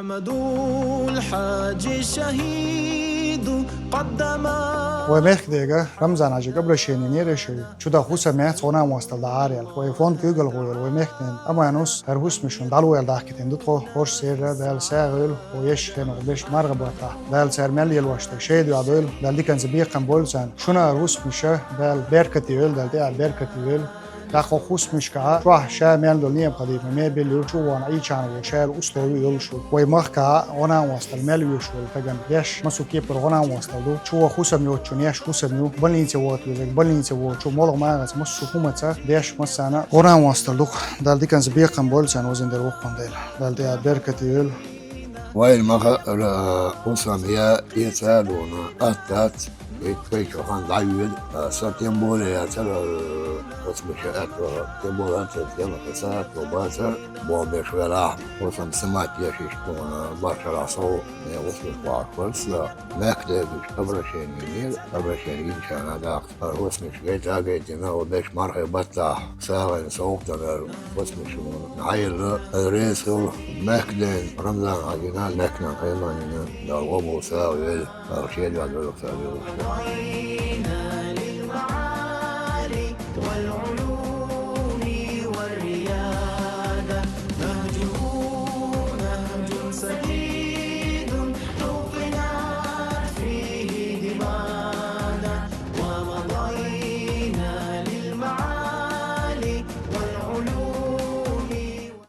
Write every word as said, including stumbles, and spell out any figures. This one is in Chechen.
محمد الحاج الشهيد قدما. Вай мехкдега Рамзан-Хьажийга обращени йира шоай. Чу даха хӀусам яц, гӀо-нана вастал дӀа араяла. Вай фонд куьйгалхо йола вай мехкден Аманус хӀара хӀусамаш шун дӀалуш далахкитина ду тхо, хӀорш сера, Дала сагӀа йойла, хӀо еш хенух беш марха баттахь. Дала цар мел лелош дерг шайда йоагӀдойла, Дала диканца бекхам бойла царна. Шуна хӀара хӀусамаш Дала беркате йойла, Дала тӀехьа беркате йойла. ТӀаккха хӀусамашкахьа чохь ша мел долу неба хадийна, мебель йолчу а вон Ӏийчана вон шаьла условия йолуш ву. Вай махкахьа гӀо-нана вастал мел веш волу тагана деш массо кепара гӀо-нана вастал ду. Чу ваха хӀусам йоцучун еш хӀусам ю, больнице вохуьйтуш везарг больнице вохучу, молха магӀаца массо хӀумаца деш массарна гӀо-нана вастал ду. Дала диканца бекхам бойла царна, везан Дела, воккхун Дела. Дала тӀехьа беркате йойла. Вайн маха а хӀусам я эца а дуна, атта дац, и тхайчохьан дӀайоьду, а, са тем более яцара, а, хӀусамаш аьтто, тем более аьтто, тем более аьтто бацара, боху беш велахь, хӀусам снимать еш иштта дуна, башхалахь сов, э, хӀусамаш бохуш барца, мехкдерг обращение йира, обращение йинчарна даккха. ХӀара хӀусамаш гайта а гайтина, хӀо беш мархий баттахь, сагӀина совгӀатана хӀусамаш вуна хьайилла, реза хуьлу мехкден Рамзан-Хьажина, мехкан Айманина, Дала гӀо болу сагӀа велла, Дала шен дуьхьа долу сагӀа велла.